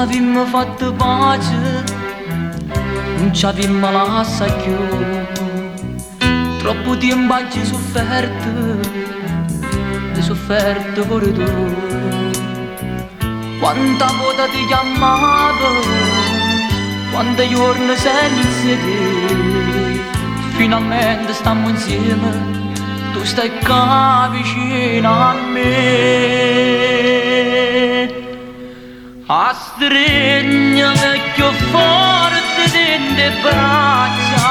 Avimmo fatto pace, nun ci avimmo lasciato cchiù. Troppo tempo aggio sofferto, e sofferto pure tu. Quanta volta ti chiamavo, quante giorni senza te. Finalmente stiamo insieme, tu stai qua vicino a me. Astregnami più forte delle braccia,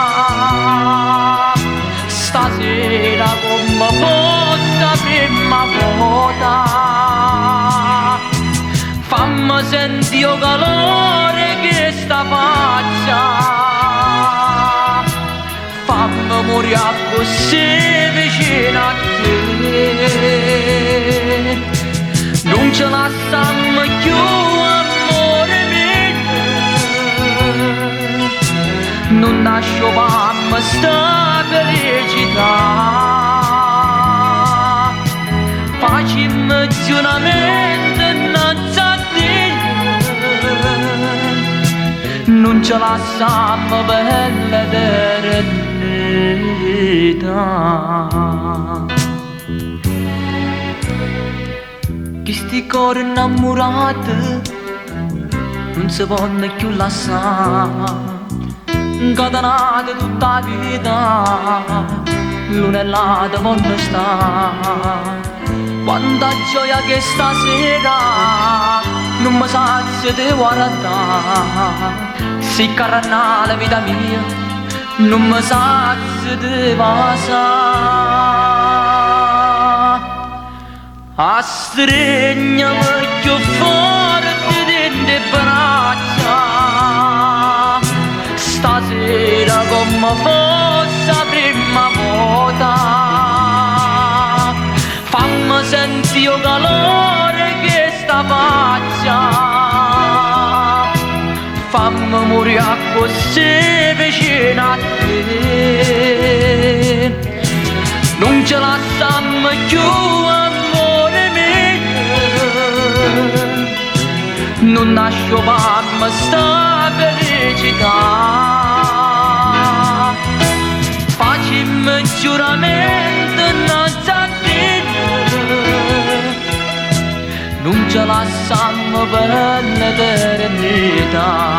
stasera come fosse la prima volta. Fammi sentire il calore che sta faccia, fammi morire così vicino a te. Non ce la lasciamo più, amore mio, non lasciamo sta felicità. Facciamo giuramento innanzi a Dio, non ce lasciamo per l'eternità. Questi cuori innamorati non si possono più lasciare, incatenati tutta la vita, l'una e l'altra vogliono stare. Quanta gioia che stasera non mi sazio di guardare, si carnale vita mia, non mi sazio di passare. Astregnami più forte delle braccia, stasera come fosse la prima volta. Fammi sentire il calore che sta faccia, fammi morire così vicino a te. Non ce la lasciamo più, amore mio, non lasciamo sta felicità. Facciamo giuramento innanzi a Dio, non ce lasciamo per l'eternità.